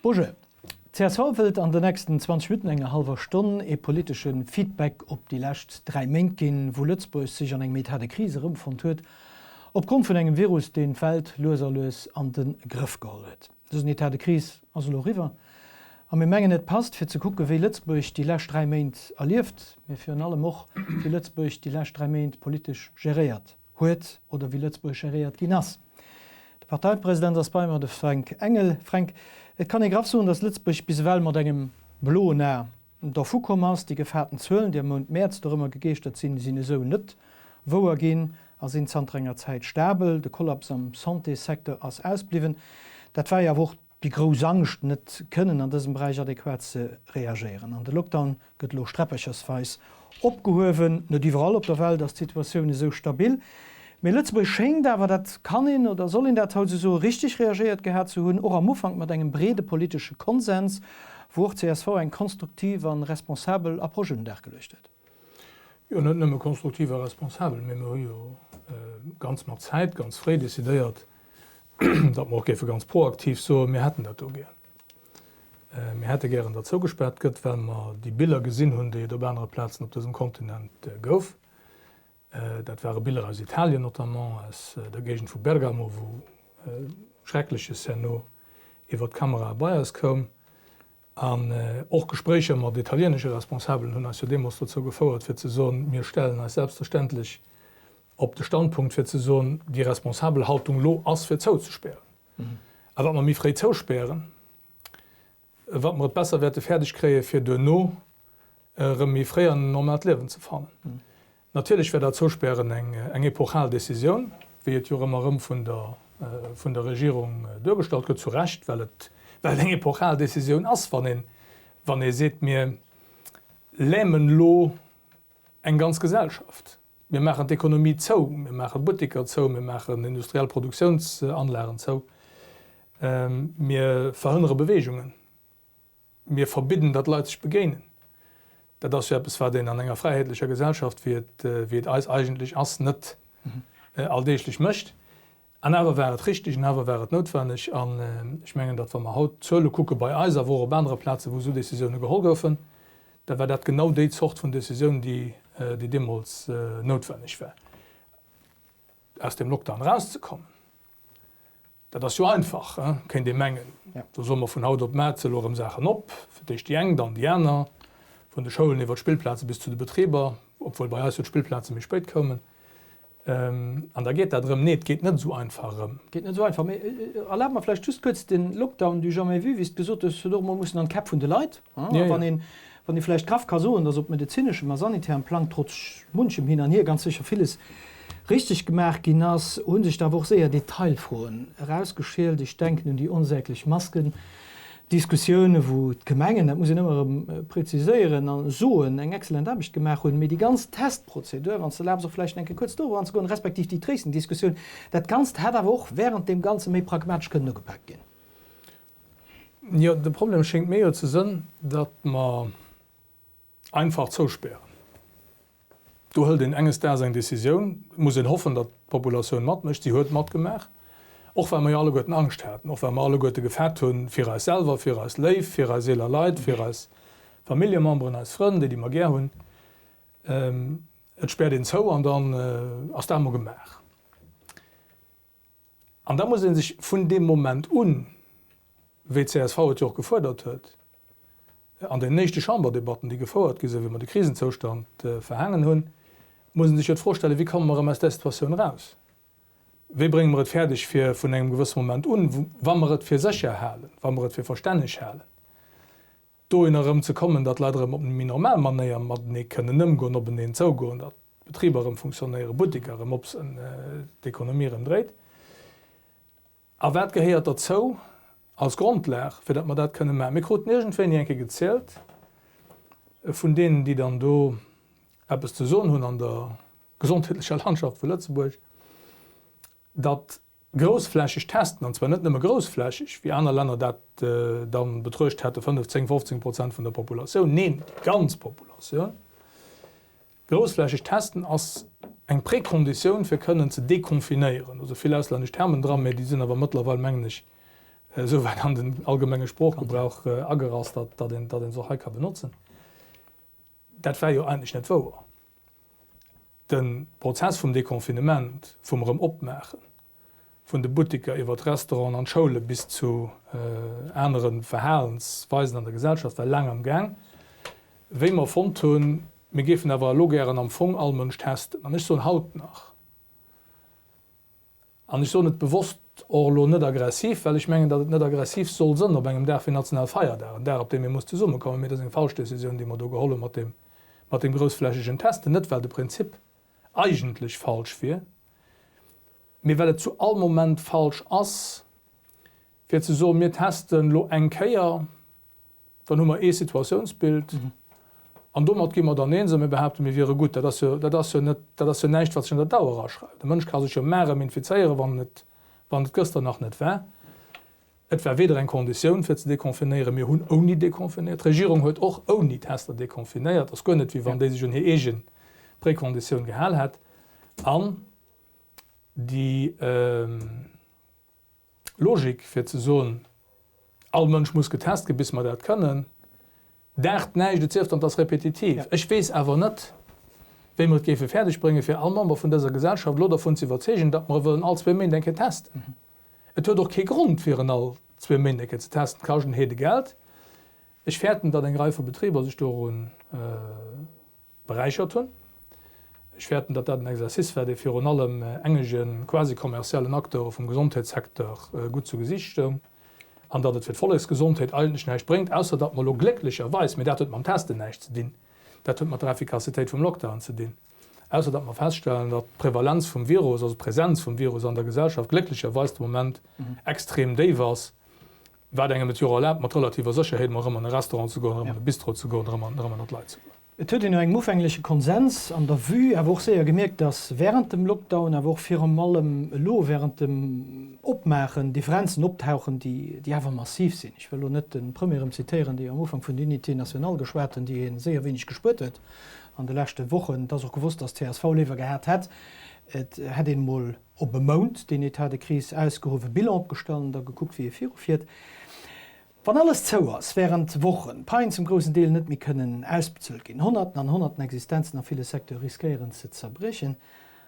Bonjour. Csv wëllt an de nächsten 20 Minutten, enger hallwer Stonn, ee politesche Feedback op déi lescht 3 Méint ginn, wou Lëtzebuerg sech an engem Etat de crise erëmfonnt huet, opgrond vun engem Virus, deen d'Welt lues a lues an de Grëff geholl huet. Dësen Etat de crise ass elo eriwwer a mir mengen, et passt, fir ze kucken, wéi Lëtzebuerg déi lescht 3 Méint erlieft, mee virun allem och, wéi Lëtzebuerg déi lescht 3 Méint politesch geréiert huet oder wéi Lëtzebuerg geréiert ginn ass. De Parteipresident ass bei mer, de Fränk Engel. Fränk, et kann ee graff soen, datt Lëtzebuerg bis ewell mat engem bloen A dervu komm ass. Déi gefaarten Zuelen, déi am Mount Mäerz dorëmmer gegeeschtert sinn, sinn esou net wouer ginn a sinn zanter enger Zäit stabel. De Kollaps am Santéssecteur ass ausbliwwen. Dat war jo awer och déi grouss Angscht, net kënnen an dësem Beräich adequat ze reagéieren. An de Lockdown gëtt elo sträpperchersweis opgehuewen. Net iwwerall op der Welt ass d'Situatioun esou stabil, mee Lëtzebuerg schéngt awer, dat kann een oder soll een dat haut esou soen, richteg reagéiert gehat ze hunn, och am Ufank mat engem breede politesche Konsens, wou och csv eng konstruktiv a responsabel Approche un den Dag geluecht huet. Jo, net nëmme konstruktiv a responsabel, mee mir hu jo ganz mat Zäit, ganz fréi decidéiert, datt mer och géife ganz proaktiv soen, mir hätten dat do gär. Mir hätte gären, datt zougespaart gëtt, well mer déi Biller gesinn hunn, déi et op anere Plazen op dësem Kontinent gouf. Dat ware Biller aus Italien notamment, aus der Géigend vu Bergamo, wou Schreckleches herno iwwert d'Kamerae bei eis koum. An och Gespréicher mat italienesche Responsabelen hunn eis jo deemools dozou gefouert, fir ze soen, mir stellen eis selbstverständlech op de Standpunkt, fir ze soen, déi responsabel Haltung elo ass, fir zouzespären. A wat mer méi fréi zouspären, wat mer et besser wäerte fäerdeg kréien, fir duerno erëm méi fréi an en normaalt Liewen ze fannen. Natierlech wär dat Zouspären eng epochal Decisioun, wéi et jo och ëmmer erëm vun der vun der Regierung duergestallt gëtt, zu Recht, well et well et eng epochal Decisioun ass, wann een wann ee seet, mir lämen elo eng ganz Gesellschaft, mir maachen d'Ekonomie zou, mir maache Butteker zou, mir maachen industriell Produktiounsanlagen zou, mir verhënnere Beweegungen. Mir verbidden, datt Leit sech begéinen. Dat ass jo eppes, wat een an enger fräiheetlecher Gesellschaft, wéi et, wéi et eis eigentlech ass, net alldeeglech mécht. An awer war et richtig an awer war et noutwenneg. An ech mengen, datt, wa mer haut d'Zuele kucke bei eis, awer och op anere Plazen, wou esou Décisioune geholl goufen, da war dat genau déi Zort vun Décisioun, déi, déi deemools noutwenneg war, aus deem Lockdown erauszekommen. Dat ass jo einfach, kéint ee mengen. Do soe mer vun haut op mar elo erëm Saachen op, fir d'éischt déi eng, dann déi aner, vun de Schoulen iwwer d'Spillplaze bis zu de Betriber, obwuel bei eis jo d'Spillplaze méi spéit koumen. An da geet dat erëm. Nee, et geet net esou einfach erëm. Geet net esou einfach. Mee erlaabt mer vläicht just kuerz, den Lockdown du jamais vu, wéi s de gesot hues, huet och emol mussen an d'Käpp vun de Leit. A wann een, wann ee vläicht graff ka soen, datt op medezineschem a sanitärem Plang trotz munchem Hin an Hier ganz sécher villes richteg gemaach ginn ass, hu sech da awer och séier Detailfroen erausgeschielt. Ech denken un déi onsäglech Maskendiskussioun, wou d'Gemengen, dat muss een ëmmer erëm preziséieren a soen, eng excellent Aarbecht gemaach hunn. Mee déi ganz Testprozedur, wann s de erlaabs och vläicht eng Kéier kuerz doriwwer anzegoen, respektiv déi Tracing-Diskussioun, dat Ganzt hätt awer och während deem Ganze méi pragmatesch kënnen ugepaakt ginn. Jo, de Problem schéngt mir jo ze sënn, datt mer einfach zouspären. Do hëlt een enges Daags eng Décisioun, et muss een hoffen, datt d'Populatioun matmécht. Si huet matgemaach, och well mer jo alleguerten Angscht haten, och well mer alleguerte gefaart hunn fir eis selwer, fir eis Léif, fir eis eeler Leit, fir eis Familljememberen, eis Frënn, déi, déi mer gär hunn. Et späert een zou an dann ass dat emol gemaach. An da muss ee sech vun deem Moment un, wéi d'CSV et jo och gefuerdert huet an deenen éischte Chamberdebatten, déi gefouert gi sinn, wéi mer de Krisenzoustand verhaangen hunn, muss ee sech jo d'Fro stellen, Wéi komme mer erëm aus där Situatioun eraus? Wéi brénge mer et fäerdeg, fir vun engem gewësse Moment un, wa mer et fir sécher halen, wa mer et fir verstänneg halen, dohinner erëm ze kommen, datt d'Leit erëm op méi normal Manéier matenee kënnen ëmgoen, openeen zougoen, datt d'Betriber erëm funktionéieren, Butteker erëm op sinn, d'Ekonomie erëm dréit. A wat gehéiert derzou als Grondlag, fir datt mer dat kënne maachen? Mir kruten iergendwéini eng Kéier gezielt vun deenen, déi dann do eppes ze soen hunn an der gesondheetlecher Landschaft vu Lëtzebuerg, datt groussflächeg testen, an zwar net nëmme groussflächeg, wéi aner Länner dat da betruecht hätte, 5, 10, 15 Prozent vun der Populatioun, neen, déi ganz Populatioun groussflächeg testen ass eng Prekonditioun fir kënnen ze deconfinéieren. Do si vill auslännesch Termen dran, mä déi sinn awer mëttlerweil, mengen ech, Esou wäit an den allgemenge Sproochgebrauch agerass, datt een datt een se och hei ka benotzen. Dat war jo eigentlech net wouer. De Prozess vum Deconfinement, vum erëm Opmaachen vun de Buttiker iwwer d'Restauranten an d'Schoule bis zu anere Verhalensweisen an der Gesellschaft war laang am Gaang. Wéi mer fonnt hunn, mir géifen awer elo gären am Fong all Mënsch testen, an ech soen haut nach, An ech soen et bewosst och elo net aggressiv, well ech mengen, datt et net aggressiv soll sënn op engem Dag wéi Nationalfeierdag, en Dag, op deem ee muss zesummekommen. Mee et ass eng falsch Décisioun, déi mer do geholl hu mat deem, mat deem groussflächegen Testen. Net well de Prinzip eigentlech falsch wier, mee well et zu all Moment falsch ass, fir ze soen, mir testen elo eng Kéier, Dann hu mer ee Situatiounsbild an domat gi mer dann eens a mir behaapten, mir wiere gutt. Dat ass jo, dat ass jo net, dat ass jo näischt, wat sech an der Dauer aschreift. E Mënsch ka sech jo mar erëm infizéieren, wann et, wann et gëschter nach net war. Et war weder eng Konditioun, fir ze deconfinéieren, mir hunn ouni deconfinéiert, d'Regierung huet och ouni Tester deconfinéiert. Ass guer net, wéi wann déi sech un hir eege Prekonditioun gehal hätt. An déi. Logik, fir ze soen, all Mënsch muss getest ginn, bis mer dat kënnen, daacht näischt, et sief dann, et ass repetitiv. Ech weess awer net, wéi mer et géife fäerdeg bréngen, fir all Member vun dëser Gesellschaft elo dervun ze iwwerzeegen, datt mer e wëllen all zwee Méint eng Kéier testen. Et huet och kee Grond, fir en all zwee Méint eng Kéier ze testen. Et kascht en Heedegeld. Ech fäerten, datt eng Rei vu Betriber sech dorun Beräichert hunn. Ech fäerten, datt dat en Exercice war, dee virun allem engege quasi-kommerziellen Acteure vum Gesondheetssecteur gutt zu Gesicht stoung an datt et fir d'Volleksgesondheet eigentlech näischt bréngt, ausser datt mer elo glécklecherweis, mee dat huet mam Testen näischt ze dinn, dat huet mat der Effikassitéit vum Lockdown ze dinn, ausser datt mer feststellen, datt d'Prevalenz vum Virus, also d'Presenz vum Virus an der Gesellschaft glécklecherweis de Moment extrem déif ass, wat engem et jo och erlaabt, mat relativer Sécherheet emol erëm an e Restaurant ze goen, erëm an e Bistro ze goen, erëm ënner d'Leit ze goen. Et huet een no engem ufängleche Konsens an der Vue awer och séier gemierkt, datt wärend dem Lockdown, awer och virum allem elo wärend dem Opmaachen, Differenzen optauchen, déi awer massiv sinn. Ech wëll elo net de Premier erëm zitéieren, dee jo am Ufank vun Unité nationale geschwat hunn, déi ee séier wéineg gespuert huet an de leschte Wochen. Et ass och gewosst, datt csv léiwer gehat hätt, et hätt een emol op e Mount deen Etat de crise ausgeruff, e Bilan opgestallt an da gekuckt, wéi ee virufiert. Wann alles zou ass wärend Wochen, d'Paien zum groussen Deel net méi kënnen ausbezuelt ginn, Honnerten an Honnerten Existenzen a ville Secteure riskéieren ze zerbriechen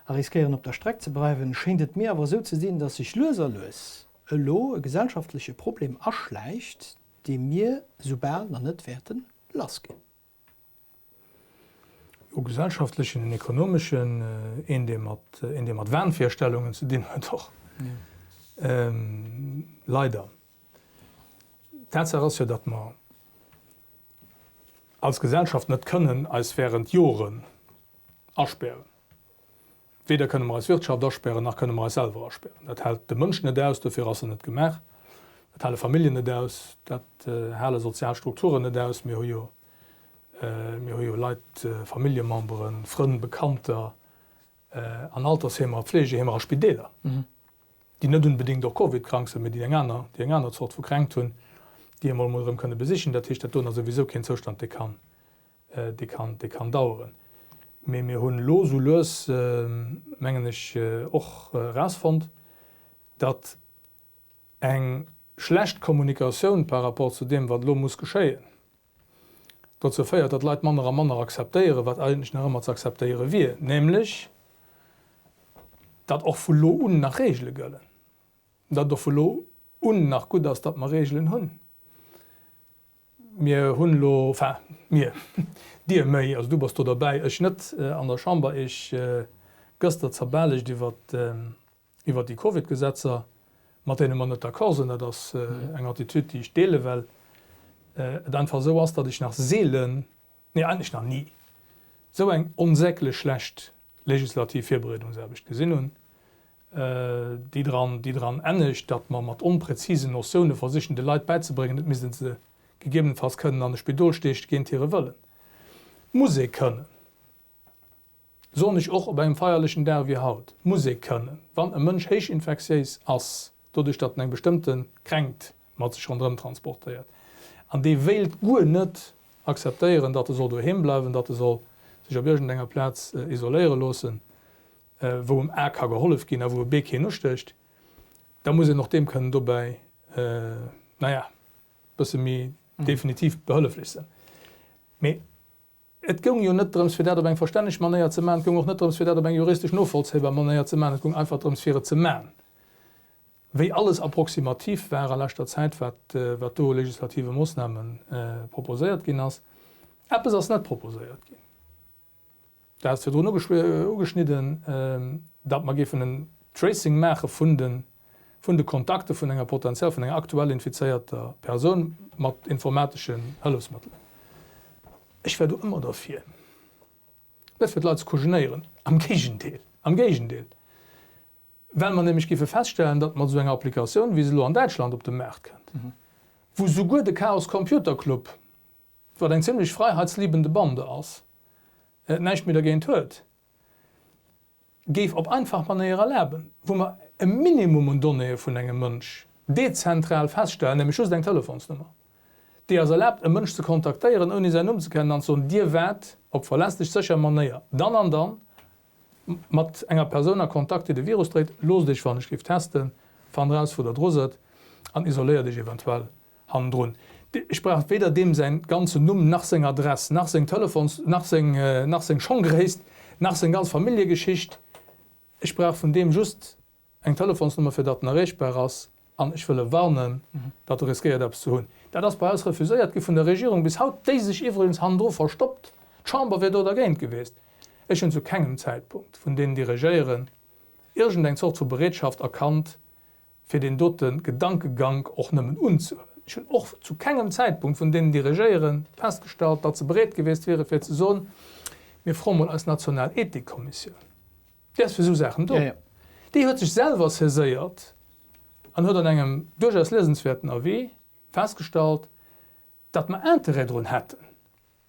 a riskéieren op der Streck ze bleiwen, schéint et mir awer esou ze sinn, datt sech lues a lues elo e gesellschaftleche Problem aschläicht, dee mir soubal nach net wäerte lassginn. Jo, gesellschaftlechen, en ekonomeschen, een dee mat, een dee mat Wahnvirstellungen ze dinn huet och. Leider. Tatsaach ass jo, datt mer als Gesellschaft net kënnen eis während Joren aspären. Weder kënne mer eis Wirtschaft aspären, nach kënne mer eis selwer aspären. Dat hält de Mënsch net aus, dofir ass en net gemaach. Dat hale Familljen net aus, dat hale sozial Strukturen net aus. Mir hu jo, mir hu jo Leit, Familljememberen, Frënn, Bekannter an Altersheemer, a Pflegeheemer a Spideeler, déi net unbedéngt och Covid-krank sinn, mee déi eng aner, déi eng aner Zort vu Kränkt hunn, déi emol emol erëm kënne besichen. Dat heescht, dat doen ass souwisou keen Zoustand, dee kann dee kann, dee kann daueren. Mee mir hunn elo esou lues, mengen ech, och erausfonnt, datt eng schlecht Kommunikatioun par rapport zu deem, wat elo muss geschéien, dozou féiert, datt d'Leit manner a manner akzeptéieren, wat eigentlech nach ëmmer ze akzeptéiere wier, nämlech datt och vu lo un nach Regele gëllen, datt och vu lo un nach gutt ass, datt mer Regelen hunn. Mir hunn elo, enfin mir, Dir méi, also du bass do derbäi, ech net, an der Chamber Iech gëster zerbaallegt iwwert iwwert déi Covid-Gesetzer, mat deene mer net d'accord sinn. Dat ass eng Attitude, déi ech deelen, well et einfach esou ass, datt ech nach seelen, nee eigentlech nach ni, esou eng onsäglech schlecht legislativ Virbereedungsaarbecht gesinn hunn, déi dran, déi dran ennegt, datt mer mat onpräzisen Notioune versichen de Leit bäizebréngen, et misst ee se gegebenenfalls kënnen an e Spidol steeche géint hire Wëllen. Muss ee kënnen, soen ech och op engem feierlechen Dag wéi haut, muss ee kënnen, wann e Mënsch héichinfektiéis ass, doduerch datt en eng bestëmmte Kränkt mat sech ronderëm transportéiert, an dee wéilt guer net akzeptéieren, datt e soll doheem bleiwen, datt e soll sech op iergendenger Plaz isoléiere loossen, wou em A ka gehollef ginn a wou e B keen ustécht, da muss een och deem kënnen dobäi naja, bësse méi definitiv behëlleflech sinn. Mee et goung jo net drëms, fir dat op eng verstänneg Manéier ze maachen, et goung och net drëms, fir dat op eng juristesch novollzéibar Manéier ze maachen, et goung einfach drëms, fir et ze maachen. Wéi alles approximativ war a leschter Zäit, wat wat do u legislative Moossname proposéiert ginn ass. Eppes ass net proposéiert ginn, dat ass virdrun ugeschnidden, datt mer géifen en Tracing maache vun de vun de Kontakte vun enger potentiell, vun enger aktuell infizéierter Persoun mat informateschen Hëllefsmëttelen. Ech war do ëmmer derfir, net fir d'Leit ze kujenéieren, am Géigendeel, am Géigendeel, Well mer nämlech géife feststellen, datt mat esou enger Applikatioun, wéi se elo an Däitschland op de Maart kënnt, wou souguer de Chaos Computer Club, wat eng zimlech freiheitsliebende Bande ass, näischt méi dergéint huet, géif op einfach Manéier erlaben, wou mer e Minimum un Donnéeë vun engem Mënsch dezentral feststellen, nämlech just eng Telefonsnummer, déi eis erlaabt, e Mënsch ze kontaktéieren, ouni säin Numm ze kennen, an ze soen, Dir waart op verlässlech sécher Manéier dann an dann Mat enger Persoun a Kontakt, déi de Virus dréit, loosst Iech wann ech géif testen, fannt raus wou der dru sëtt an isoléiert Iech eventuell hannendrun. Ech brauch weder deem säin ganzen Numm, nach seng Adress, nach seng Telefons, nach seng, nach seng Schonggréisst, nach seng ganz Familljegeschicht. Ech brauch vun deem just Eng Telefonsnummer fir datt en erreechbar ass an ech wëll e warnen, datt e riskéiert eppes ze hunn. Dat ass bei eis refuséiert gi vun der Regierung bis haut, déi sech iwwregens hannendru verstoppt, d'Chamber wier do dergéint gewiescht. Ech hunn zu kengem Zäitpunkt vun deenen déi regéieren iergend eng Zort vu Bereetschaft erkannt fir deen dote Gedankegank och nëmmen unzehuelen. Ech hunn och zu kengem Zäitpunkt vun deenen déi regéieren festgestallt, datt se bereet gewiescht wiere fir ze soen, mir froe mol eis national Ethikkommissioun. Déi ass fir esou Saachen do. Déi huet sech selwer saiséiert an huet an engem duerchaus liesenswäerten Avis festgestallt, datt mer Interêt drun hätten,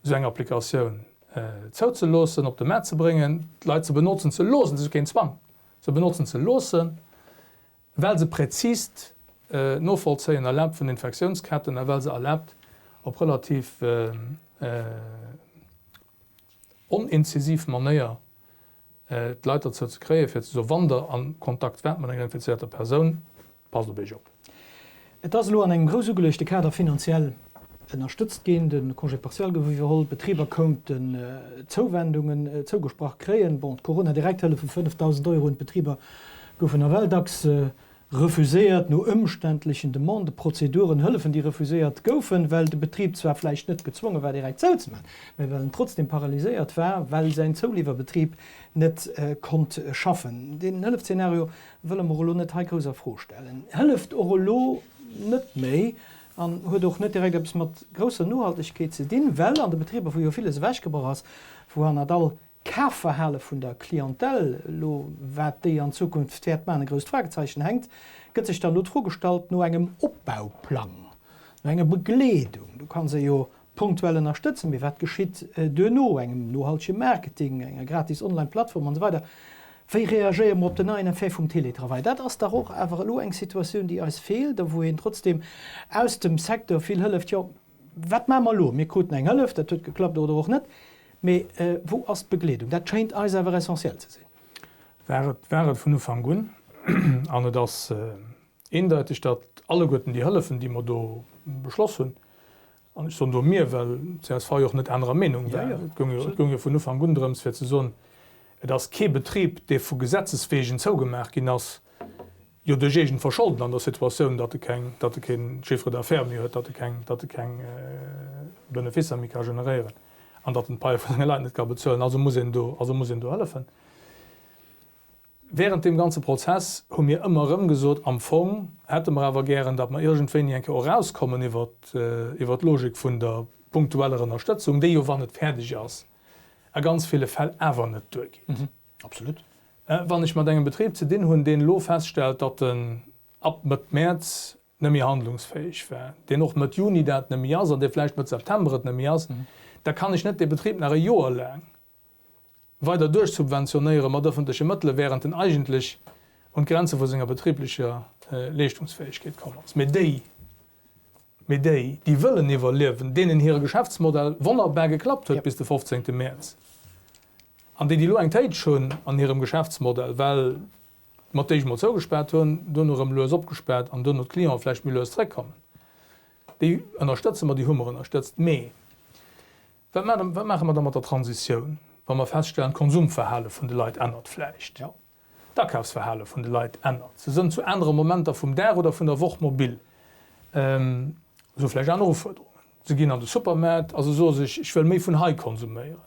esou eng Applikatioun zouzeloossen, op de Maart ze bréngen, d'Leit se benotzen ze loossen, dat ass jo keen Zwang, se benotzen ze loossen, well se präzist Novollzéien erlaabt vun Infektiounsketten a well se erlaabt, op relativ oninzisiv Manéier d'Leit dozou ze kréien, fir ze soen, Wann Der a Kontakt waart mat enger infizéierter Persoun, passt op Iech op. Et ass elo an engem grouss ugeluechte Kader finanziell ënnerstëtzt ginn. De Congé partiel gouf iwwerholl, d'Betriber kounten Zouwendungen zougesprach kréien. Bon, d'Corona-Direkthëllef vu 5.000 Euro un d'Betriber goufen nawell dacks Refuséiert no ëmständlechen Demanden, Prozeduren, Hëllefen, déi refuséiert goufen, well de Betrib zwar vläicht net gezwonge war direkt zouzemaachen, mä well en trotzdem paralyséiert war, well säin Zouliwwerbetrib net konnt schaffen. Deen Hëllefzeenario wëlle mer elo net hei grouss a Fro stellen. Hëlleft och elo net méi an huet och net direkt eppes mat grousser Nohaltegkeet ze dinn, well an de Betriber, wou jo villes ewechgebrach ass, wou hannert all Kafverhale vun der Clientèle, elo wat déi an Zukunft wäert maachen, e grousst Fragezeichen hänkt, gëtt sech dann elo d'Fro gestallt no engem Opbauplang, no enger Begleedung. Do kann se jo punktuell ënnerstëtzen, mee wat geschitt duerno, engem nohaltege Marketing, enger gratis Online-Plattform an esou weider. Wéi reagéiere mer op den neien Effet vum Télétravail? Dat ass dach och awer elo eng Situatioun, déi eis feelt a wou een trotzdem aus dem Secteur vill hëlleft. Jo, Wat maache mer elo? Mir kruten eng Hëllef, dat huet geklappt oder och net, mee wou ass d'Begleedung? Dat schéint eis awer essentiell ze sinn. War et, war et vun Ufank un. An et ass eendeiteg, datt alleguerten déi Hëllefen, déi mer do beschloss hunn, an ech soen do mir, well d'CSV jo och net anerer Meenung war, et goung jo, et goung jo vun Ufank un drëms fir ze soen, et ass kee Betrib, dee vu Gesetzes wegen zougemaach ginn ass, jo duerch eegent Verscholden an der Situatioun, datt e keng, datt e keen Chiffre d'affaires méi huet, datt e keng, datt e keng Benefisser méi ka generéieren an datt en d'Paie vu senge Leit net ka bezuelen. Also muss een do, also muss een do hëllefen. Während deem ganze Prozess hu mir ëmmer erëm gesot, am Fong hätte mer awer gären, datt mer iergendwéini eng Kéier och erauskommen iwwert, iwwert d'Logik vun der punktueller Ënnerstëtzung, déi jo, wann et fäerdeg ass, a ganz ville Fäll awer net duergeet. Absolut. Wann ech mat engem Betrib ze dinn hunn, deen elo feststellt, datt en ab Mëtt Mäerz net méi handlungsfäeg war, deen och Mëtt Juni dat net méi ass an dee vläicht Mëtt September et net méi ass, da kann ech net dee Betrib nach e Joer laang weider duerchsubventionéiere mat ëffentleche Mëttele während en eigentlech un d'Grenze vu senger betriblecher Leeschtungsfäegkeet komm ass. Mee déi, mee déi, déi wëllen iwwerliewen, deenen hire Geschäftsmodell wonnerbar geklappt huet bis de 15. Mäerz, An déi, déi elo eng Téitsch hunn an hirem Geschäftsmodell, well. mat d'éischt mol zougespaart hunn, duerno erëm lues opgespaart an duerno d'Clienten vläicht méi lues zréckkommen. Déi ënnerstëtze mer, déi hu mer ënnerstëtzt. Mee wat maache mer da mat der Transitioun, wa mer feststellen, d'Konsumverhale vun de Leit ännert vläicht? D'Akafsverhale vun de Leit ännert. Se sënn zu anere Momenter vum Dag oder vun der Woch mobil. Se hu vläicht aner Ufuerderungen. Se ginn an de Supermaart a se soe sech, ech wëll méi vun hei konsuméieren.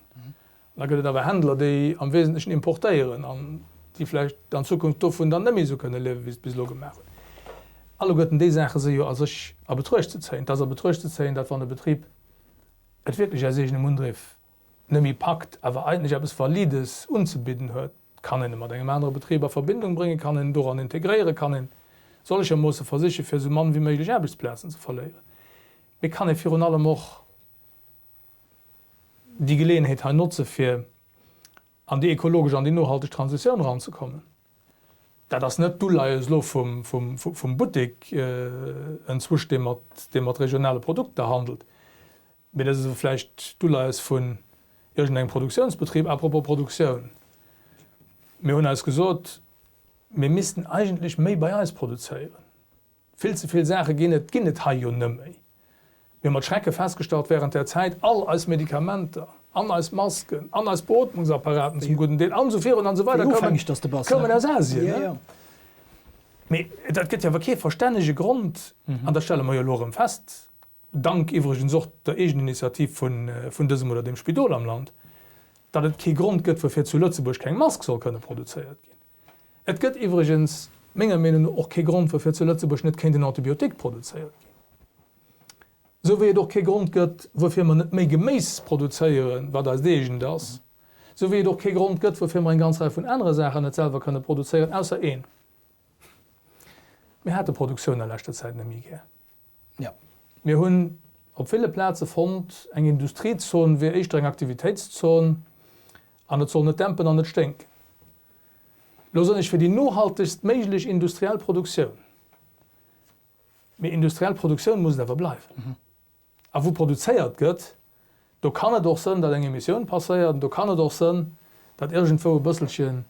An da gëtt et awer Händler, déi am Wesentlechen importéieren an déi vläicht an Zukunft dovun dann net méi esou kënne liewen, wéi se et bis elo gemaach hunn. Alleguerten déi Saache si jo a sech a Betruecht ze zéien. Et ass a Betruecht ze zéien, datt wann e Betrib et wierklech aus eegenem Undriff net méi packt, awer eigentlech eppes Valides unzebidden huet, Kann een e mat engem anere Betrib a Verbindung bréngen, kann een en doran integréieren, kann een solchermoosse versiche fir esou mann wéi méiglech Aarbechtsplazen ze verléieren, mee kann ee virun allem och déi Geleeënheet hei notze fir an déi ekologesch an déi nohalteg Transitioun eranzekommen. Dat ass net d'Uleies elo vum Buttek enzwusch, dee mat regionale Produkter handelt, Mee dat ass elo vläicht d'Uleies vun iergendengem Produktiounsbetrib. À propos Produktioun, Mir hunn eis gesot, mir missten eigentlech méi bei eis produzéieren. Vill ze vill Saache ginn et ginn et hei jo nëmméi. Mir hu mat Schrecke festgestallt während där Zäit, all eis Medikamenter an eis Masken an eis Beootmungsapparaten zum gudden Deel an esou virun an esou weider koumen aus Asien. Mee dat gëtt jo awer kee verstännege Grond, an dat stelle mer jo elo erëm fest, dank iwwregens och der Eegeninitiativ vun dësem oder deem Spidol am Land, datt et kee Grond gëtt, woufir zu Lëtzebuerg keng Mask soll kënne produzéiert ginn. Et gëtt iwwregens menger Meenung no och kee Grond, woufir zu Lëtzebuerg net kéint en Antibiotique produzéiert ginn. Esou wéi et och kee Grond gëtt, woufir mer net méi Geméis produzéieren, wat eist eegent ass. Esou wéi et och kee Grond gëtt, woufir mer eng ganz Rei vun anere Saachen net selwer kënne produzéieren, ausser een, Mir hate Produktioun a leschter Zäit net méi gär. Jo. Mir hunn op ville Plaze fonnt, eng Industriezon wier éischter eng Aktivitéitszon an et soll net dämpen an net sténken. Lo sinn ech fir déi nohaltegst méiglech industriell Produktioun. Mee industriell Produktioun muss et awer bleiwen. A wou produzéiert gëtt, do kann et och sënn, datt eng Emissioun passéiert, an do kann et och sënn, datt iergendwou e bësselchen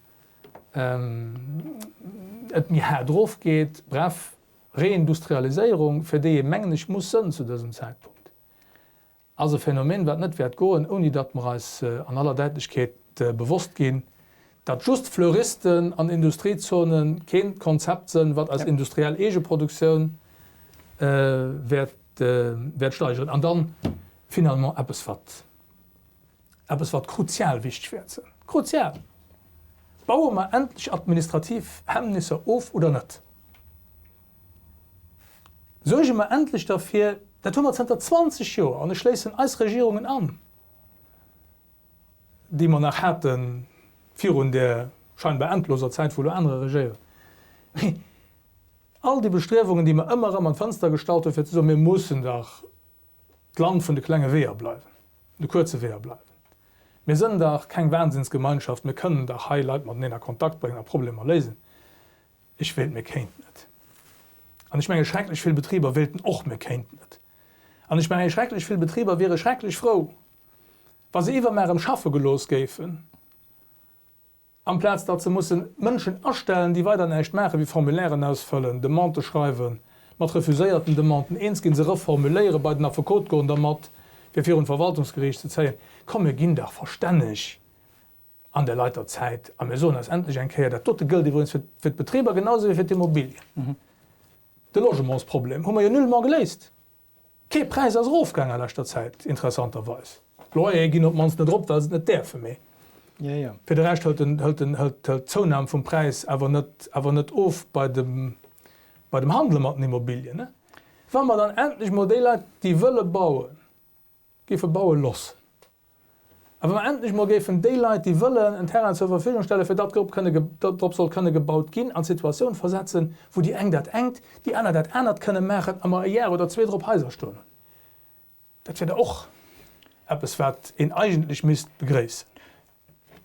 et méi haart erofgeet. Bref, Reindustrialiséierung, fir déi ee mengen ech muss sënn zu dësem Zäitpunkt, ass e Phänomen, wat net wäert goen, ouni datt mer eis an aller Däitlechkeet bewosst ginn, datt just Fleuristen an Industriezonen keen Konzept sënn, wat eis industriell Eegeproduktioun wäert wäert steigeren. An dann finalement eppes, wat, eppes, wat kruzial wichteg wäert sinn, kruzial, Baue mer endlech administrativ Hemmnisser of oder net? Suerge mer endlech derfir, dat hu mer zënter 20 Joer, an ech schléissen eis Regierungen an, déi mer nach hate virun där scheinbar endloser Zäit, wou elo anerer regéieren, mee All déi Bestriewungen, déi mer ëmmer erëm an d'Fënster gestallt hunn, fir ze soen, mir mussen dach d'Land vun de klenge Weeër bleiwen, de kuerze Weeër bleiwen. Mir sënn dach keng Wahnsinnsgemeinschaft, mir kënnen dach hei Leit mateneen a Kontakt bréngen a Problemer léisen. Ech wéilt, mir kéinten et. An ech menge schrecklech vill Betriber wéilten och, mir kéinten et. An ech menge schrecklech vill Betriber wiere schrecklech frou, wa se iwwermar erëm schaffe gelooss géifen, Amplaz datt se mussen Mënschen astellen, déi weider näischt maachen, wéi Formulairen ausfëllen, Demandë schreiwen, mat refuséierten Demanden eens ginn, se reformuléieren, bei den Affekot goen dermat, fir virun d'Verwaltungsgeriicht ze zéien. Komm, mir ginn dach verstänneg an der Leit der Zäit a mir soen eis endlech eng Kéier, dat dote gëllt iwwregens fir d'Betriber genau esou wéi fir d'Immobilien, de Logementsproblem hu mer jo nullement geléist. Kee Präis ass erofgaang a leschter Zäit, interessanterweis. D'Loyere ginn op d'mannst net erop, well se et net däerfe, mee fir de Rescht hëlt d'Zounam vum Präis awer net awer net of bei dem bei dem Handele mat den Immobilien. Wa mer dann endlech mol déi Leit, déi wëlle bauen, géife baue loossen. A wa mer endlech emol géifen déi Leit, déi wëllen en Terrain zur Verfügung stellen, fir datt drop kënne, datt drop soll kënne gebaut ginn, an d'Situatioun versetzen, wou déi eng dat engt, déi aner dat anert kënne maachen a mer e Jar oder zwee drop Haiser stoen hunn, dat wier da och eppes, wat een eigentlech misst begréissen.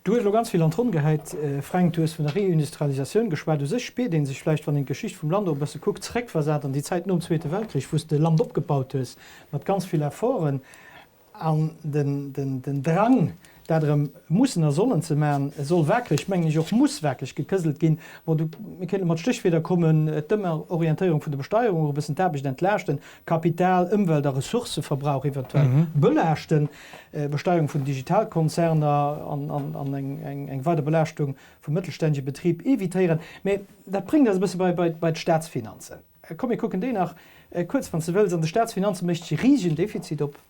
Du hues elo ganz vill an d'Ronn gehäit, Fränk. Du hues vun der Reindustrialisatioun geschwat. U sech spiert ee sech vläicht, wann een d'Geschicht vum Land och e bësse kuckt, zeréckversat an déi Zäit nom Zweete Weltkrich, wou s de Land opgebaut hues mat ganz vill Efforten. An den Drang, Dat erëm mussen a sollen ze maachen, soll wakereg, mengen ech och, muss wakereg gekëselt ginn. Bon, do, mir kéinte mat Stéchwierder kommen, d'Ëmorientéierung vun der Besteierung, och e bëssen d'Aarbecht entlaaschten, Kapital-, Ëmwelt a Ressourcëverbrauch eventuell belaaschten, Besteierung vun Digitalkonzerner an eng weider Belaaschtung vum mëttelstännege Betrib evitéieren. Mä dat bréngt eis e bësse bei d'Staatsfinanzen. Komm, mir kucken déi nach kuerz, wann s de wëlls. An de Staatsfinanze mécht sech e risegen Defizit op.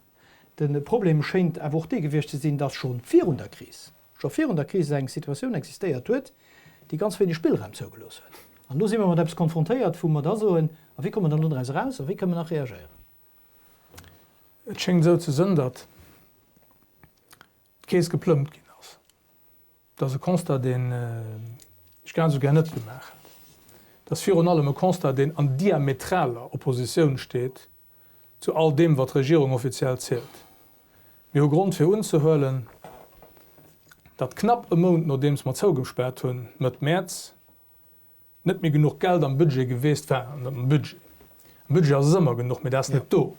De Problem schéint awer och dee gewiescht ze sinn, dass scho virun der Kris, scho virun der Kris eng Situatioun existéiert huet, déi ganz wéineg Spillraum zougelooss huet. An elo si mer mat eppes konfrontéiert, wou mer da soen, A wéi komme mer dann do draus eraus a wéi kënnen mer nach reagéieren? Et schéngt esou ze sënn, datt d'Keess geplëmmt ginn ass. Dat ass e Constat, deen ech grad esou gär net gemaach hätt. Dat ass virun allem e Constat, deen an diametraler Oppositioun steet zu all deem, wat d'Regierung offiziell zielt. Mir hu Grond fir unzehuelen, datt knapp e Mount nodeems mer zougespaart hunn, Mëtt Mäerz, net méi genuch Geld am Budget geweest war, net am Budget, am Budget ass es ëmmer genuch, mee dat ass net do,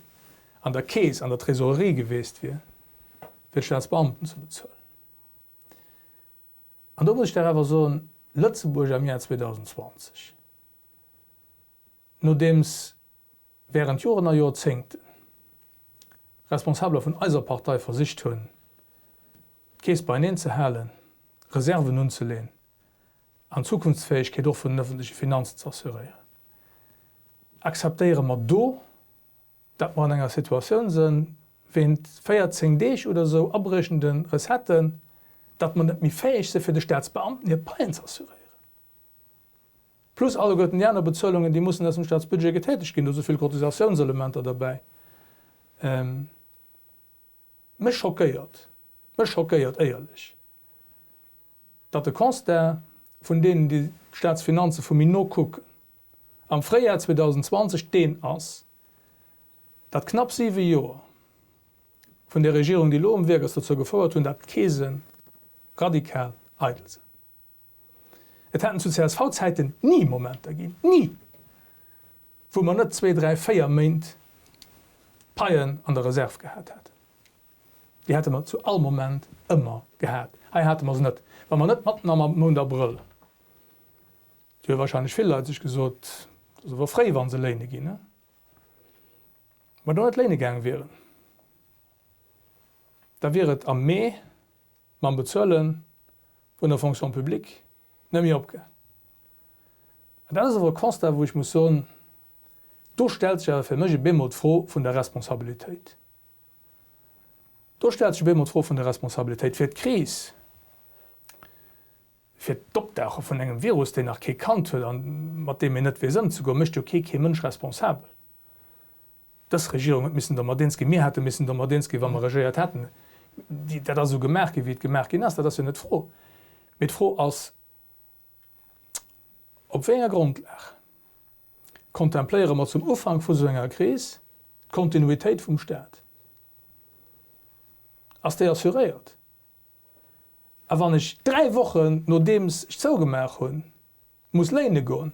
an der Keess, an der Trésorerie geweest wier, fir d'Staatsbeamten ze bezuelen. An do muss ech dach awer soen, Lëtzebuerg am Jar 2020, nodeems während Joren a Jorzéngten Responsabeler vun eiser Partei versicht hunn, d'Keess beieneen ze halen, Reserven unzeleen an d'Zukunftsfäegkeet och vun den öffentleche Finanzen ze assuréieren, akzeptéiere mer do, datt mer an enger Situatioun sënn, wéint 14 Deeg oder esou abriechende Recetten, datt mer net méi fäeg si fir de Staatsbeamten hir Paien ze assuréieren. Plus alleguerten déi aner Bezuelungen, déi mussen aus dem Staatsbudget getätegt ginn. Do si vill Cotisationselementer derbäi. Mech schockéiert, mech schockéiert éierlech, datt de Constat vun deenen, déi d'Staatsfinanze vu méi no kucken, am Fréijar 2020 deen ass, datt knapp siwe Joer vun där Regierung, déi elo um Wierk ass, dozou gefouert hunn, datt d'Keese radikal eidel sinn. Et hätten zu CSV-Zäiten ni Momenter ginn, ni, wou mer net zwee, dräi, véier Méint Paien an der Reserv gehat hätten. Déi hätte mer zu all Moment ëmmer gehat. Hei hate mer se net. Wa mer net matten am Mount Abrëll, do hu wahrscheinlech vill Leit sech gesot, et ass awer fréi, wa se léine ginn, wa mer do net léine gaang wieren, da wier et am Mee mam Bezuele vun der Fonction publique net méi opgaang. An dat ass awer e Constat, wou ech muss soen, do stellt sech awer fir mech e bemol d'Fro vun der Responsabilitéit. Do stellt sech e bemol d'Fro vun der Responsabilitéit fir d'Kris, fir d'Opdauche vun engem Virus, deen nach kee kannt huet a mat deem een net weess ëmzegoen, mécht jo kee kee Mënsch responsabel. Dës Regierung huet missen domat eens ginn. Mir hätte missen domat eens ginn, wa mer regéiert hätten. Dat ass esou gemaach ginn, wéi et gemaach ginn ass. Dat ass jo net d'Fro. Mee d'Fro ass, Op wéi enger Grondlag kontempléiere mer zum Ufank vu sou enger Kris d'Kontinuitéit vum Stat? Ass déi assuréiert? A wann ech dräi Wochen nodeems ech zougemaach hunn, muss léine goen,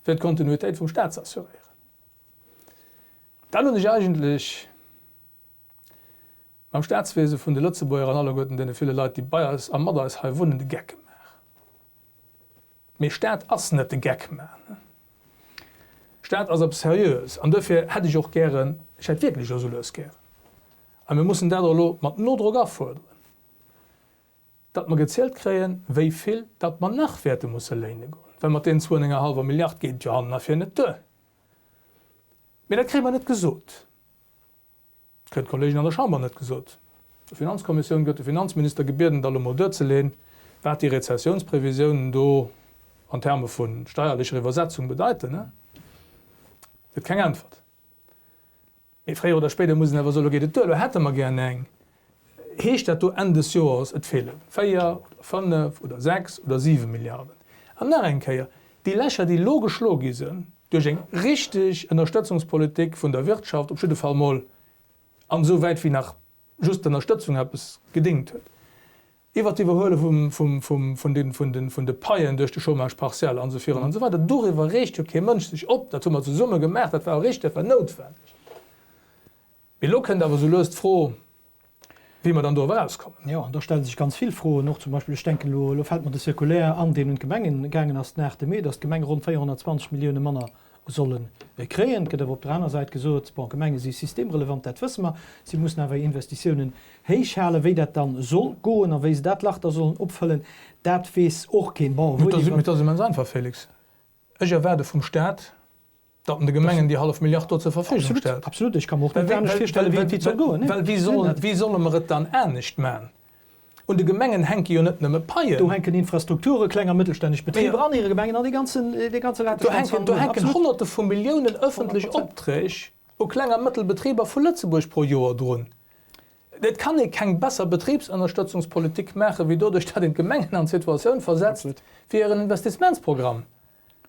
fir d'Kontinuitéit vum Staat ze assuréieren, dann hunn ech eigentlech mam Staatswiese vun de Lëtzebuerger an alleguerten deene ville Leit, déi bei eis a mat eis hei wunnen, de Geck gemaach. Mee Staat ass net de Geck maachen. Staat ass eppes Seriöes. An duerfir hätt ech och gären, ech hätt wierklech elo sou lues gären, a mir mussen dat och elo mat Nodrock afuerderen, datt mer gezielt kréien, wéi vill datt mer nach wäerte musse léine goen, well mat deenen zwou an enger hallwer Milliard geet et jo hannen a vir net duer. Mee dat kréie mer net gesot. Kréien d'Kollegen an der Chamber net gesot. Der Finanzkommissioun gëtt de Finanzminister gebieden, da lo mol duerzeleen, wat déi Rezessiounsprevisiounen do an Terme vu steierlecher Iwwersetzung bedeiten. Gëtt keng Äntwert. Mee fréier oder spéider muss een awer soen, Lo geet et duer, lo hätte mer gären eng. Heescht dat do Enn des Joers, et feele véier oder fënnef oder sechs oder siwe Milliarden? An nach eng Kéier, Déi Lächer, déi elo geschloe gi sinn duerch eng richteg Ënnerstëtzungspolitik vun der Wirtschaft, op jidde Fall mol an esou wäit wéi nach just d'Ënnerstëtzung eppes gedéngt huet, iwwert d'Iwwerhuele vun de Paien duerch de Chômage partiel an esou virun an esou weider, doriwwer reegt jo kee Mënsch sech op. Dat hu mer zesumme gemaach, dat war och richteg, dat war noutwendeg. Mee elo kënnt awer esou lues d'Fro. Wéi mer dann do erauskommen. Jo, an do stelle sech ganz vill Froen, och zum Beispill, ech denken elo, elo fält mer de Circulaire an, deen un d'Gemengen gaangen ass den 8 Mee, datt d'Gemenge ronn 420 Millioune manner solle kréien. Et gëtt awer op der aner Säit gesot, bon, d'Gemenge si systemrelevant, dat wësse mer, si mussen awer hir Investitiounen héich halen. Wéi dat dann soll goen a wéi se dat Lach da sollen opfëllen, dat weess och keen. Bon, wou déi. Mee et ass immens einfach, Félix. Ech erwaarde vum Stat, datt en de Gemengen déi hallef Milliard do zur Verfügung stellt. Absolut, ech ka mer och net anescht virstellen, wéi et soll goen. Well wéi solle mer et dann anescht man? Un de Gemengen hänke jo net nëmme Paien. Do hänken Infrastrukture, kleng a mëttelstänneg Betriber an hire Gemengen an dee ganzen, dee ganze Rattenschwanz hannendrun. Do hänken Honnerte vu Milliounen ëffentlech Opträg u kleng a mëttel Betriber vu Lëtzebuerg pro Joer drun. Et kann ee keng besser Betribsënnerstëtzungspolitik maachen, wéi doduerch, datt een d'Gemengen an d'Situatioun versetzt, fir hiren Investissementsprogramm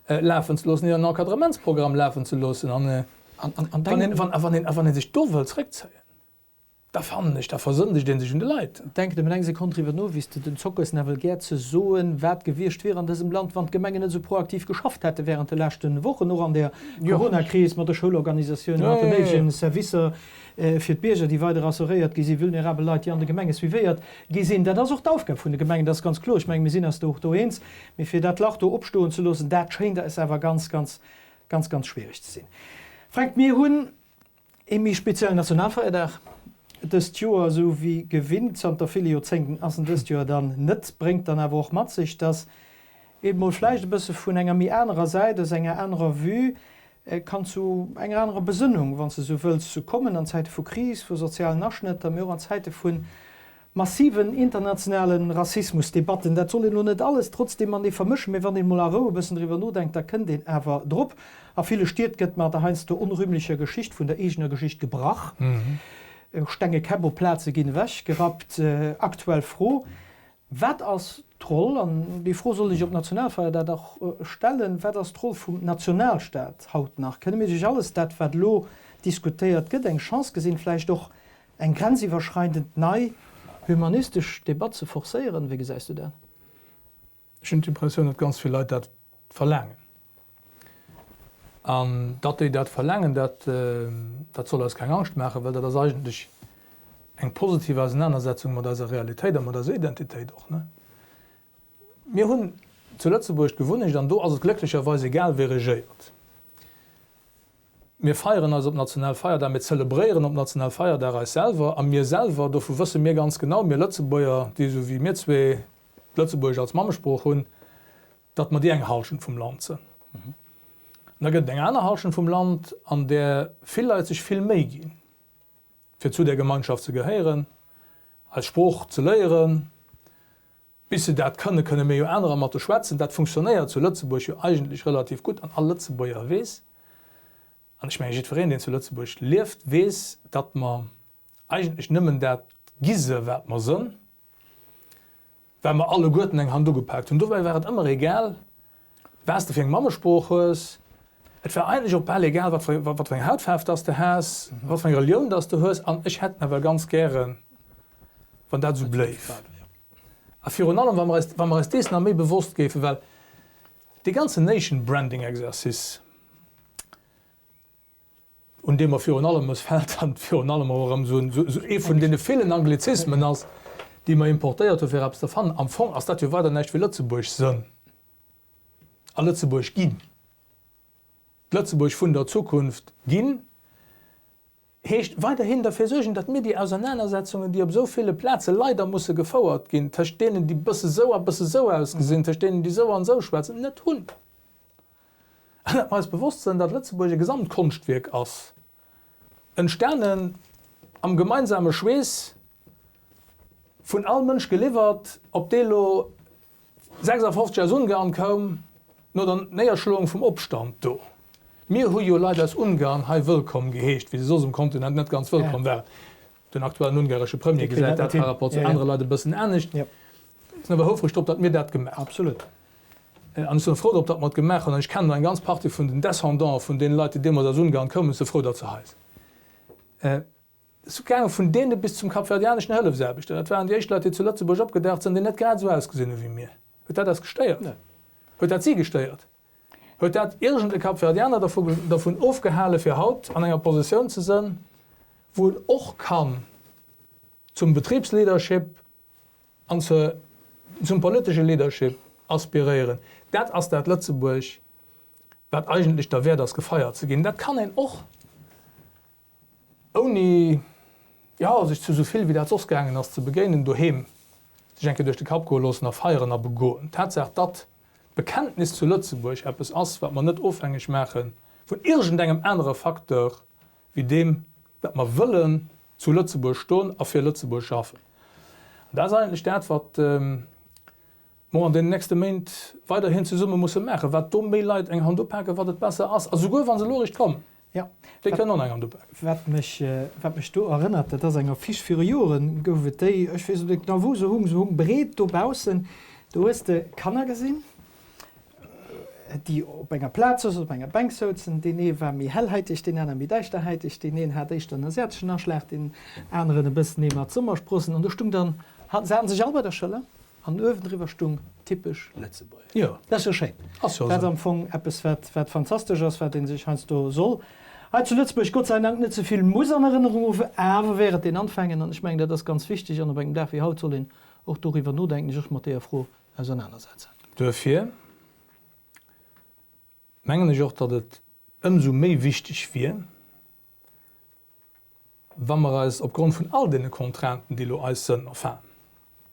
lafen ze loossen, hiren Encadrementsprogramm lafen ze loossen. An wann ee sech do wëll zréckzéien, da fannen ech, da versëndegt ee sech un de Leit. Denk nëmmen eng Sekonn driwwer no, wéi s de den Zockes nawell gär ze soen, wat gewiescht wier an dësem Land, wann d'Gemengen net esou proaktiv geschafft hätte während de leschte Wochen, och an der Coronakris, mat de Schoulorganisatiounen, mat den néidegen Servicer fir d'Bierger, déi weider assuréiert gi sinn, vulnerabel Leit, déi an de Gemenge suivéiert gi sinn. Dat ass och d'Aufgab vun de Gemengen, dat ass ganz kloer. Ech mengen, mir sinn eis do och do eens. Mee fir dat Lach do opstoen ze loossen, dat schéint eis awer ganz, ganz, ganz, ganz schwierig ze sinn. Fränk, mir hunn ee méi speziellen Nationalfeierdag dëst Joer, esou wéi gewinnt zanter ville Joerzéngten ass en dëst Joer dann net, bréngt dann awer och mat sech, dass eeben mol vläicht e bësse vun enger méi anerer Säit, aus enger anerer Vue, kann zu enger anerer Besënnung, wann s de esou wëlls, kommen an Zäite vu Kris, vu sozialen Aschnëtter, mee och an Zäite vu massiven internationale Rassismusdebatten. Dat soll een elo net alles trotzdeem matenee vermëschen, mee wann een emol a Rou e bëssen driwwer nodenkt, da kënnt een awer drop. A ville Stied gëtt mat der heiansdo onrühmlecher Geschicht vun der eegener Geschicht gebrach. Stenge Käpp op Plaze ginn ewechgerappt. Aktuell Fro, Wat ass d'Roll, an déi Fro soll ech op Nationalfeierdag och stellen, wat ass d'Roll vum Nationalstaat haut nach? Kënne mir duerch alles dat, wat elo diskutéiert gëtt, eng Chance gesinn, vläicht och eng grenziwwerschreidend nei humanistesch Debatt ze forcéieren? Wéi gesäis du dat? Ech hunn d'Impressioun, datt ganz vill Leit dat verlaangen. An datt déi dat verlaangen, dat, dat soll eis keng Angscht maachen, well dat ass eigentlech eng positiv Ausenanersetzung mat eiser Realitéit a mat eiser Identitéit och. Mir hunn zu Lëtzebuerg d'Gewunnecht, an do ass et glécklecherweis egal, wie regéiert, mir feieren eis op Nationalfeierdag, mir zelebréieren op Nationalfeierdag eis selwer a mir selwer, dovu wësse mir ganz genau, mir Lëtzebuerger, déi esou wéi mir zwee d'Lëtzebuergesch als Mammesprooch hunn, datt mer déi eng Halschent vum Land sënn. An da gëtt et eng aner Halschent vum Land, an där vill Leit sech vill Méi ginn, fir zu där Gemeinschaft ze gehéieren, eis Sprooch ze léieren. Bis se dat kënnen, kënne mir jo anerer mat de schwätzen. Dat funktionéiert zu Lëtzebuerg jo eigentlech relativ gutt an all Lëtzebuerger weess, an ech menge jiddwereen, deen zu Lëtzebuerg lieft, weess, datt mer eigentlech nëmmen dat gi se, wat mer sënn. Well mer alleguerten eng Hand ugepaakt hunn. Dobäi war et ëmmer egal, wat s de fir eng Mammesprooch hues. Et war eigentlech och bal egal, wat fir eng Hautfaarf dass de has, wat fir eng Relioun dass de hues. An ech hätt nawell ganz gären, wann dat esou bléif. A virun allem, wa mer eis, wa mer eis dees nach méi bewosst géifen, well dee ganzen Nation Branding Exercice, un deem mer virun allem mëssfält an virun allem och erëm esou ee vun deene villen Anglizismen ass, déi mer importéiert hu fir eppes ze fannen. Am Fong ass dat jo weider näischt wéi Lëtzebuerg sënn a Lëtzebuerg ginn. D'Lëtzebuerg vun der Zukunft ginn heescht weiderhin derfir suergen, datt mir déi Ausernanersetzungen, déi op esou ville Plaze leider musse gefouert ginn, tëscht deenen, déi bësse sou a bësse sou ausgesinn, tëscht deenen, déi sou an esou schwätzen, net hunn. An datt mer eis bewosst sënn, datt Lëtzebuerg e Gesamtkonschtwierk ass, entstanen am gemeinsame Schweess, vun all Mënsch geliwwert, ob dee lo 56 aus Ungarn koum, no der Néierschloung vum Opstand do. Mir hu jo Leit aus Ungarn hei wëllkomm geheescht, wéi se soss um Kontinent net ganz wëllkomm waren. Den aktuellen ungaresche Premier gesäit dat par rapport zu anere Leit e bëssen anescht. Ech sinn awer houfreg drop, datt mir dat gemaach hunn. Absolut. An ech sinn och frou drop, datt mer et gemaach hunn. An ech kennen och eng ganz Partie vun den Descendants vun deene Leit, déi deemools aus Ungarn koumen. Ech si frou, datt se hei sinn. Et ass gaange vun deene bis zum kapverdianeschen Hëllefsaarbechter. Dat waren déi éischt Leit, déi zu Lëtzebuerg opgedaucht sinn, déi net grad esou ausgesinn hu wéi mir. Huet dat eis gestéiert? Huet dat si gestéiert? Huet dat iergend e Kapverdianer dervun ofgehale fir haut an enger Positioun ze sënn, wou en och kann. Zum Betribsleadership an zur, zum politesche Leadership aspiréieren. Dat ass dat Lëtzebuerg, wat eigentlech derwäert ass, gefeiert ze ginn. Dat kann een och ouni, jo, sech zu esou vill, wéi dat soss gaangen ass, ze begéinen, doheem sech eng Kéier duerch de Kapp goe loossen a feieren a begoen. D'Tatsaach, datt d'Bekenntnis zu Lëtzebuerg eppes ass, wat mer net ofhängeg maache vun iergendengem anere Facteur wéi deem, datt mer wëllen zu Lëtzebuerg stoen a fir Lëtzebuerg schaffen. An dat ass eigentlech dat, wat mer an deenen nächste Méint weiderhin zesumme musse maachen. Wat do méi Leit eng Hand upaken, wat et besser ass. A souguer wa se elo eréischt kommen, déi kënnen och eng Hand upaken. Wat mech, wat mech do erënnert, dat ass eng Affiche, viru Joren gouf et déi, ech weess net genau wou se hung, se hung breet dobaussen, do hues de Kanner gesinn, déi op enger Plaz souzen, op enger Bänk souzen. Deen ee war méi hellhäiteg, deen aner méi däischterhäiteg, deen een hat éischter en asiateschen Aschlag, deen aneren e bëssen ee mat Sommersprossen. An do stung dann, se haten sech all bei der Schëller an uewendriwwer stung typesch Lëtzebuerger. Jo. Dat ass jo schéin. Ass jo Dat ass am Fong eppes, wat, wat fantastesch ass, wat ee sech heiansdo soll hei zu Lëtzebuerg Gott sei Dank net ze vill muss an Erënnerung ruffen, awer während den Anfängen, an ech mengen, dat ass ganz wichteg, an op engem Dag wéi haut soll een och doriwwer nodenken, sech och mat deeër Fro ausernanersetzen. Duerfir mengen ech och, datt et ëmsou méi wichteg wier, wa mer eis opgrond vun all deene Contrainten, déi elo eis sënn, enfin,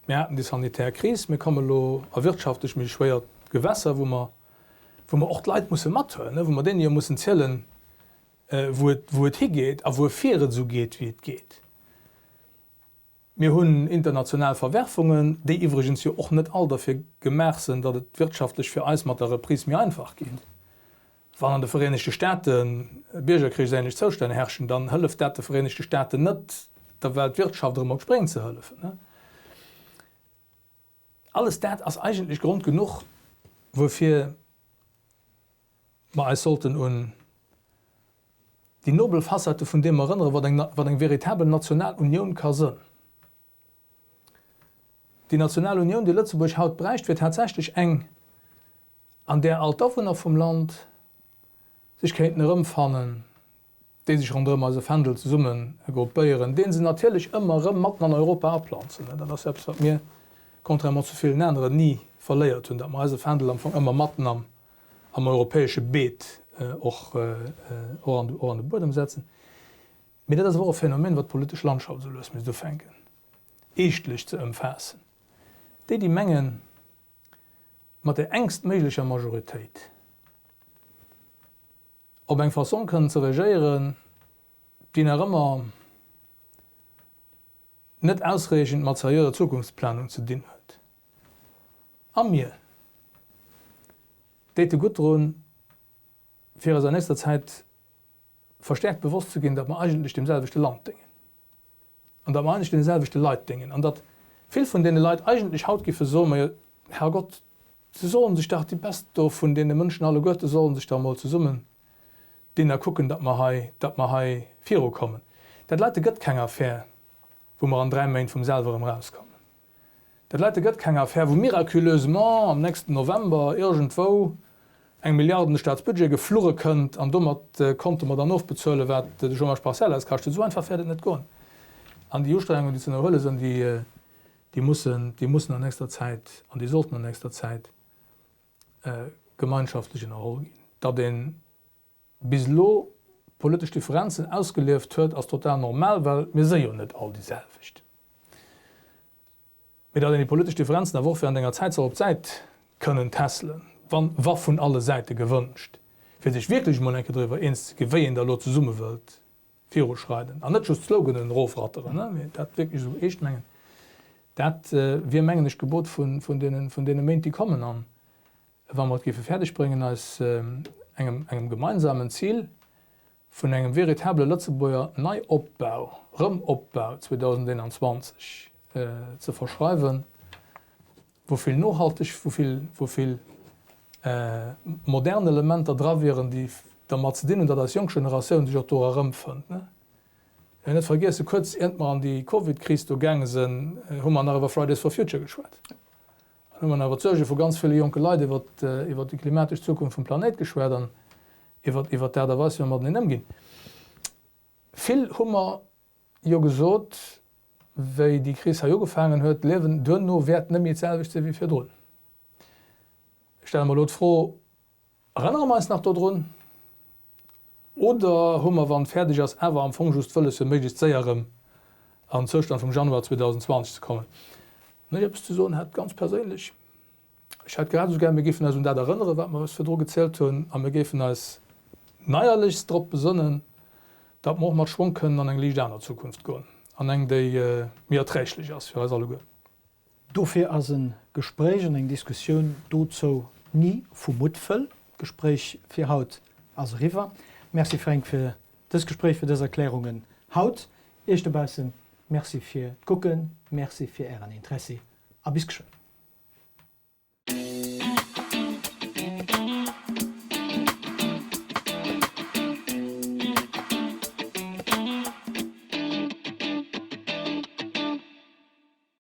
mir haten déi sanitär Kris, mir komme elo a wirtschaftlech méi schwéier Gewässer, wou mer, wou mer och d'Leit musse mathuelen, wou mer deene jo mussen zielen, wou et, wou et higeet a wuerfir et esou geet, wéi et geet. Mir hunn international Verwerfungen, déi iwwregens jo och net all derfir gemaach sënn, datt et wirtschaftlech fir eis mat der Reprise méi einfach geet. Wann an de Vereenegte Staate biergerkrichsähnlech Zoustänn herrschen, dann hëlleft dat de Vereenegte Staaten net, der Weltwirtschaft erëm op d'Spréng ze hëllefen. Alles dat ass eigentlech Grond genuch, wuerfir mer eis sollten un déi nobel Facette vun deem erënneren, wat eng, wat eng veritabel national Unioun ka sënn. Déi national Unioun, déi Lëtzebuerg haut bräicht, wier tatsächlech eng, an där all d'Awunner vum Land sech kéinten erëmfannen, déi sech ronderëm eise Fändel zesumme gruppéieren, dee se natierlech ëmmer erëm matten an Europa aplanzen. Dat ass eppes, wat mir, contrairement zu villen aneren, ni verléiert hunn, datt mer eise Fändel am Fong ëmmer matten am am europäesche Beet och an de Buedem setzen. Mee dat ass awer och e Phänomen, wat d'politesch Landschaft esou lues misst ufänken eeschtlech ze ëmfaassen. Déi, déi mengen, mat der engst méiglecher Majoritéit op eng Fassong kënnen ze regéieren, déi nach ëmmer net ausreechend mat seriöser Zukunftsplanung ze dinn huet, A mir déite gutt drun, fir eis an nächster Zäit verstärkt bewosst ze ginn, datt mer eigentlech deem selwechte Land déngen an datt mer eigentlech deene selwechte Leit déngen an datt vill vun deene Leit eigentlech haut giffe soen, Majo, Herrgott, se sollen sech dach, déi Best do vun deene Mënschen alleguerte sollen sech dach emol zesummen dinn a kucken, datt mer hei, datt mer hei virukommen. Dat leite gëtt keng Affär, wou mer an 3 Méint vum selwer erëm erauskommen. Dat leite gëtt keng Affär, wou miraculeusement am nächsten November iergendwou eng Milliard an de Staatsbudget geflurre kënnt an domat konnte mer dann ofbezuelen, wat de Chômage partiel eis kascht huet. Esou einfach wäert et net goen. An déi Ustrengungen, déi ze ënnerhuele sinn, déi mussen, déi mussen an nächster Zäit an déi sollten an nächster Zäit gemeinschaftlech ënnerholl ginn. Datt ee bis elo politesch Differenzen ausgelieft huet, ass total normal, well mir si jo net all déi selwecht. Mee datt een déi politesch Differenzen awer och während enger Zäit soll op d'Säit kënnen tässelen, wann, wa vun alle Säite gewënscht, fir sech wierklech emol eng Kéier doriwwer eens ze ginn, wéi een da elo zesumme wëllt viruschreiden an net just Sloganen erofratteren, mee dat wierklech esou eescht mengen, dat wier, mengen ech, d'Gebot vun deene Méint, déi kommen. An Wa mer et géife fäerdeg bréngen, eis engem, engem gemeinsamen Zil vun engem véritable Lëtzebuerger Neiopbau, Rëmopbau 2021 ze verschreiwen, wou vill nohalteg, wou vill, wou vill modern Elementer dra wieren, déi dermat ze dinn hunn, datt eis jonk Generatioun sech och dora erëmfënnt. Net vergiessen, kuerz iernt mer an déi Covid-Kris do gaange sinn, hu mer nach iwwer Fridays for Future geschwat. An hu mer nach iwwer d'Suerge vu ganz ville jonke Leit iwwer déi klimatesch Zukunft vum Planéit geschwat an iwwer d'Aart a Weis, wéi mer mateneen ëmginn. Vill hu mer jo gesot, wéi déi Kris hei ugefaangen huet, d'Liewen duerno wäert net méi d'selwecht si wéi virdrun. Ech stelle mer elo d'Fro, Erënnere mer eis nach dodrun oder hu mer, wann et fäerdeg ass, awer am Fong just wëlles, fir méiglechst séier erëm an den Zoustand vum Januar 2020 ze kommen? Wann ech eppes ze soen hätt, ganz perséinlech, Ech hätt grad esou gär, mir géifen eis un dat erënneren, wat mer eis virdru gezielt hunn, a mir géifen eis neierlechst drop besënnen, datt mer och mat Schwong kënnen an eng liicht aner Zukunft goen, an eng, déi méi erträglech ass fir eis alleguer. Dofir ass e Gespréich an eng Diskussioun dozou ni vu Muttwëll. D'Gespréich fir haut ass eriwwer. Merci Fränk fir dëst Gespréich, fir dës Erklärungen haut. Iech dobaussen Merci fir d'Kucken, Merci fir Ären Interessi a bis geschwënn.